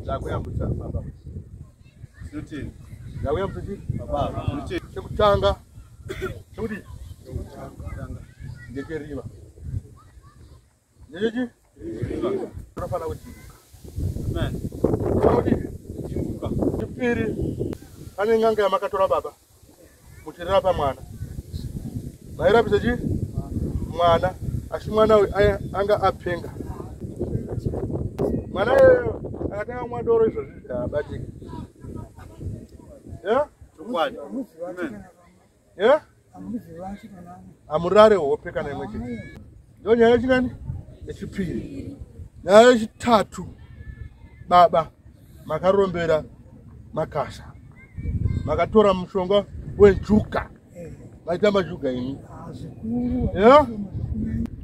Ndakuyambutsa baba. Tinotenda. Ndakuyambutsa chii? Baba. Tinotenda. Chekutanga. Chekuti? Chekutanga. Ndecheriva. Ndechechi? Riva. Unofanira kudimbuka. Amen. Kudimbuka. Chipiri. Pane n'anga yamakatora baba. Muchirapa mwana. Mairapisa chii? Mwana. Asi mwana uyu anga apenga. Mwana iyoyo akatanga kumwa doro izvozvi haabatiki. Yeah? Chokwadi. Amen. Yeah? Amurare hope kana imwe chete. Ndo nyaya yechingani? Yechipiri. Nyaya yechitatu. Baba makarombera makasha. Makatora mushonga wenjuga. Maitamba njuga imi. Yeah?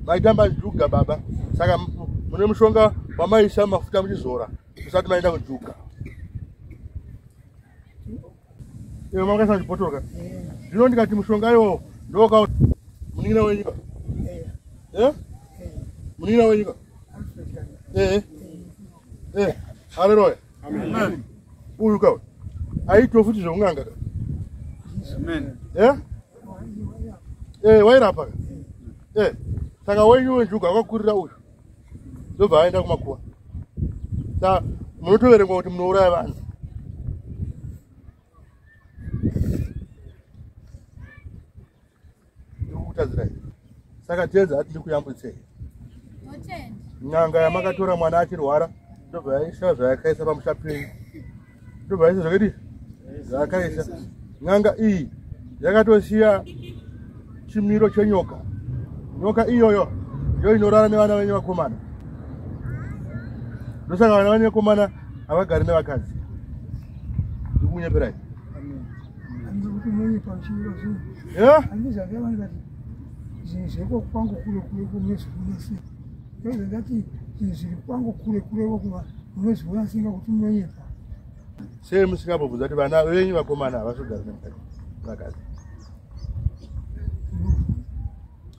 Maitamba njuga baba. Saka mune mushonga wamaisa mafuta muchizora musati maenda kunjuga. Iwe makaisa chibhotoro ka. Zvino ndikati mushonga iwo ndoka munin'ina wenyika. Eh? Munin'ina wenyika. Eh. Eh. Haleluya. Amen. Uyu ka. Aitwa futi zvekun'anga ka. Amen. Eh? Eh, wairapa ka. Eh. Saka wenyu wenjuga wakakurira uyu. Ndobva aenda kumakuva. Saka munotoverengwa kuti munouraya vanhu. Ndikukutadzirai. Saka tenzi ati ndikuyambutsei. N'anga yamakatora mwana achirwara ndobva yaisa zvayakaisa pamusha penyu. Ndobva yaisa zvakadii? Zvayakaisa. N'anga iyi yakatosiya chimiro chenyoka. Nyoka iyoyo ndiyo inorara nevana venyu vakomana. Ndosaka vana venyu vakomana havagari nevakadzi. Ndikunyeperai. Zvinhu zviri kwangu kure kure munozviona sei? Ndobva ndati zvinhu zviri kwangu kure kure munozviona sei kuti munonyepa? Sei musingambobvunza kuti vana venyu vakomana havasi kugara nevakadzi?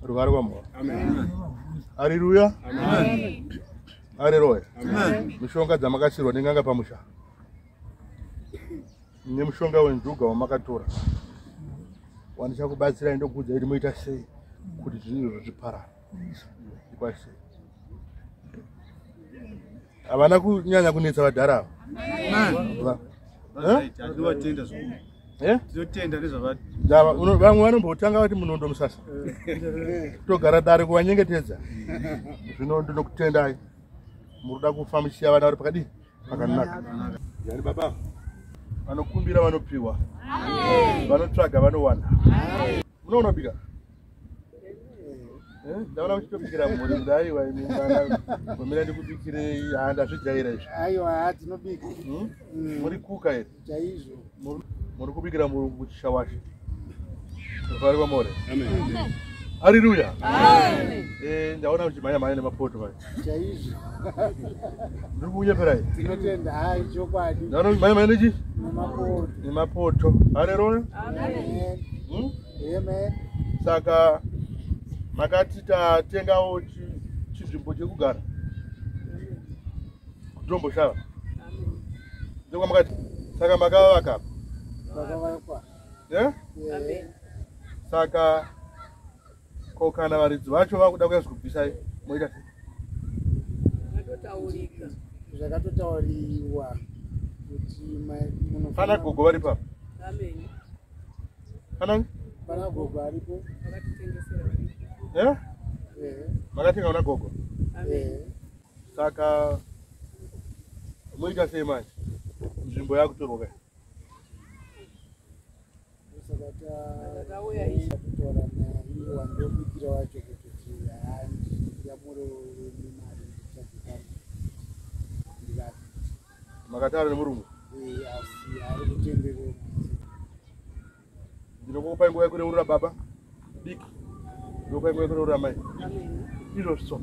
Rugare kwaMwari. Amen. Haleluya. Amen. Haleluya. Amen. Mishonga dzamakasirwa nenganga pamusha. Nemushonga wenjuga wamakatora. Wandichakubatsirai ndokuudza kuti moita sei kuti zvinhu izvo zviparare. Ndikwasei. Havana kunyanya kunetsa vadhara ava. Amen. Tinotenda zvikuru. Eh? Tinotenda nezvava. Ndava vamwe vanombotanga vati munondo musasa. Togara dare kuvanyengetedza. Zvino ndinokutendai. Muruda kufa muchisiya vana vari pakadii? Pakanaka. Yani baba vanokumbira vanopiwa. Vanotsvaga vanowana. Munoona bika? Eh, ndaona muchitobikira mhuri kudai aiwa imi mwana gomera ndikubikirei haa ndazvijaira izvi. Aiwa haa tinobika. Hmm? Muri kuka here? Chaizvo. Muri kubikira murungu kuchishawasha. Rufaro kwamore. Amen. Haleluya. Amen. Eh, ndaona muchimhanya mhanya nemapoto manje. Chaizvo. Ndiri kunyeperai. Tinotenda hai chokwadi. Ndaona muchimhanya mhanya nechi? Nemapoto. Nemapoto. Haleluya. Amen. Hmm? Amen. Saka makati tatengawo chinzvimbo chekugara kudomboshava. Ndokwamakati saka makavaka. Vakavakwa. Eh? Amen. Saka ko kana varidzi vacho vakuda kuya zvikubvisai moita sei? Zvakatotaurika. Zvakatotauriwa kuti Pana gogo vari papa. Amen. Pana Pana gogo aripo. Vakatitengesera varipo. Eh? Eh. Makatenga kuna gogo. Amen. Eh. Saka moita sei manje? Nzvimbo yakutorwa kai. Saka Takauya isu. tatotora naiye wandobikira wacho kuti handiyamurore nemari ndichabhadhara. Ndikati Makataura nemurungu. eh, asi ari kutenderera. Ndinokupai nguva yekureurura baba diki. Ndinokupai nguva yekureurura mai. Amen. Izvozvo.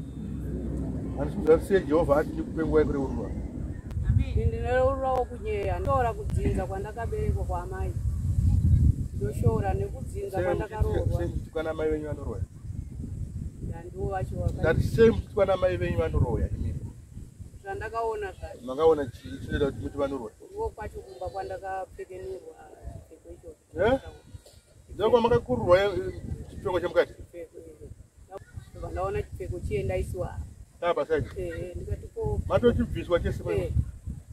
Handisi kuziva kuti sei Jehovha ati ndikupe nguva yekureurura. Ndinoreururawo kunyeya. Ndoshora kudzinza kwandakaberekwa kwaamai. Ndoshora nekudzinza kwandakaroorwa. Sei muchitukana mai venyu vanoroya? Ndandiwo vacho Ndati sei muchitukana mai venyu vanoroya imimi? Zvandakaona zvacho. Makaona chii chinoita kuti muti vanoroya? Iwo kwacho kumba kwandakapfekenurwa chipfeko ichocho. Eh? Ndokwamakakururwa chipfeko chemukati? Chipfeko icho. Ndobva ndaona chipfeko chiye ndaisiwa. Apa side. Eh, ndikati ko Matochibviswa chese pano. Eh.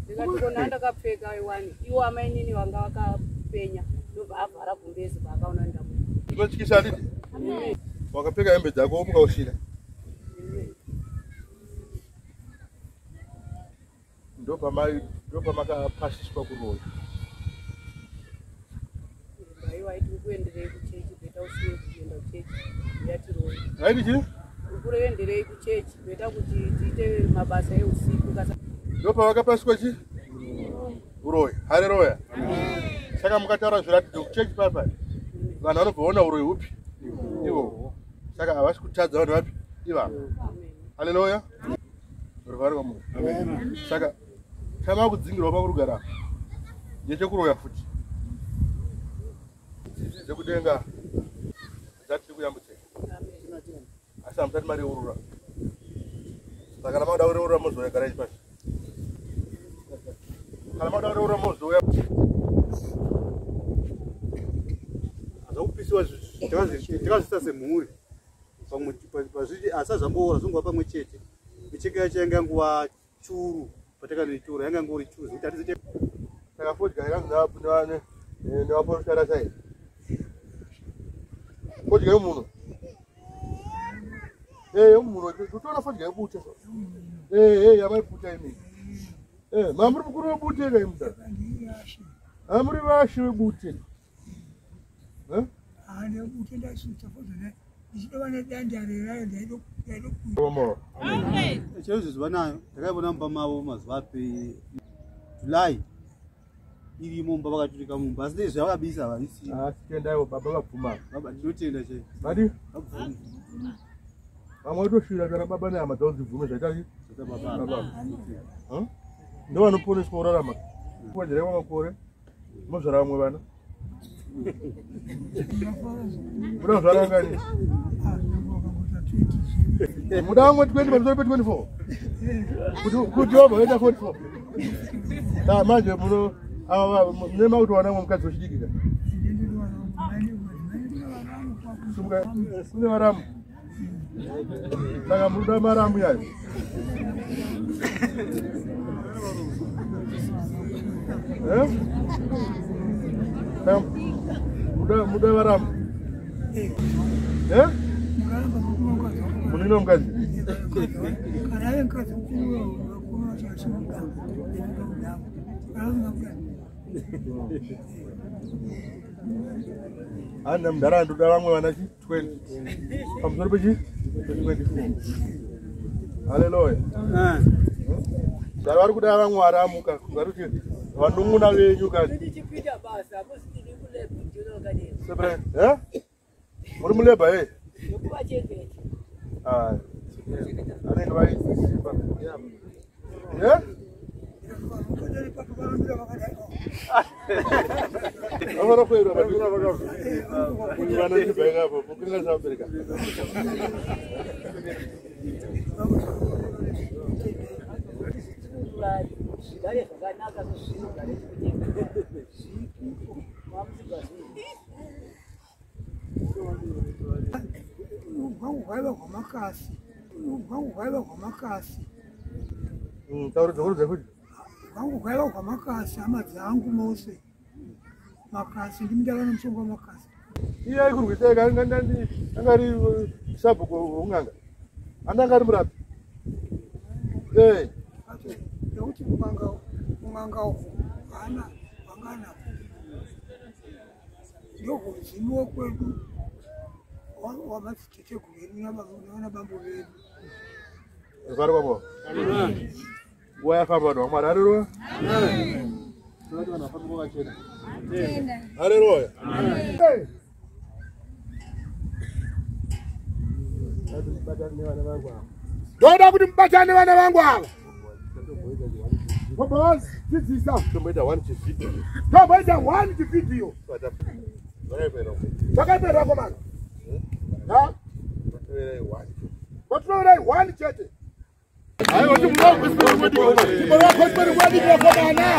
Ndikati ko ndandakapfeka iwani. Iwo amainini vanga vakapenya. Ndobva avhara gumbezi paakaona ndabuda. Zvinotyisa handiti? Wakapfeka hembe dzako womuka usina. Ndopamakapasiswa kuroya. Aiwa aiti ukuenderei kuchechi beta usiye kuenda kuchechi yatiroyi. Aiti chii? Ukuenderei kuchechi beta kuti tiite mabasa eusiku kasa. Ndopavakapasiswa chii? Uroyi. Haleluya. Saka mukataura zviratidzo kuchechi papa vanhu vanobva vaona uroyi hupi? Ivovo. Saka havasi kutadza vanhu vapi? Ivavo. Haleluya. Ruvare kwamunhu. Saka chama kudzingirwa pakurugara ndechekuroya futi. Tsitsi dzekudenga dzatiri kuyambutsei. Asi hamusati mareurura. Saka kana makuda kureurura mozouya garai pasi. Kana makuda kureurura mozouya. Zvakupisiwa takazviisa semhuri pamwe pazviti asi zvamboora zvongova pamwe chete. Micheka yacho yanga yanguva churu patakanoitora yanga yangori churu zvekuti hatizoite. Saka fodya yakanzi nevaporofita rasai. Fodya yemuno. Eh, yemuno totoona fodya yebute. Eh, eh, yamaiputa imi. Eh, mamuri mukuru webute kai mudara. Amuri vashe webute. Eh? Hande bute ndasutsa fodya ndichidova nedandare rayo ndaidokuita. Chero zuva nayo ndakaivona mumba mavo mazuva ape July irimo mumba vakaturika mumba asi nezvavakabisa havisi. Asi tendaiwo baba vabvuma. Baba tinotenda chai. Vadi? Vabvuma. Vamwe vatoshuvira kana baba nehama dzavo dzibvume zvaita chii? Zvaita baba. Baba. Ndovanoponeswa kurarama. Kuwedzera kwamakore mozvara vamwe vana. Muda kuzvara vangani? Muda vamwe 20 pamusoro pe 24. Kuti wabva waita 44. Ta manje muno ava mune makutowana mumwe mukadzi wechidiki ka. Sumuka kune varamu. Saka munoda maramu yayo. Eh? Muda muda varamu. Eh? Munino mukadzi. Kana mukadzi mukuru vakuru vacho Ana mudhara ndoda vamwe vana chi 20 pamusoro pechi 24. Haleluya. Mudhara vari kuda vamwe varamuka varikuti vanun'una venyu kani. Tichipinda basa kusitiri kulebha ndinokadini. Sepre, eh? Muri mulebha eh? Nokuvachengeta. Ah. Anenge vaisimba. Eh? Vanofanira kuenda vanochibva apo kuringa South Africa. Zvigare zvakanaka zvinogare Hwangu hwaiva hwamakasi. Hwangu hwaiva hwamakasi. Taura dzokorudza futi. Hwangu hwaiva hwamakasi hama dzangu mose. Makasi ndimi ndava nomushonga wamakasi. Iye aikurwisai anga ari sabhuku weun'anga. Anga ari murapi. Eh. Nekuti kun'anga uku hana hwangana. Ndokuzimu wekwedu wamadziteteguru edu navana vedu. Ruvare kwavo. Nguva yafamba vanhu vaMwari. Haleluya. Tinoti vanhu vafambe vakachena. Haleluya. Ndoda kuti mubatane vana vangu ava. Baba vadzidzisa. Tomboita one chivideo. Tomboita one chivideo. Zvakaipera vakomana. Ha? Vatoverai one chete. Aiwa, chimbovagosperi wedding vakomana.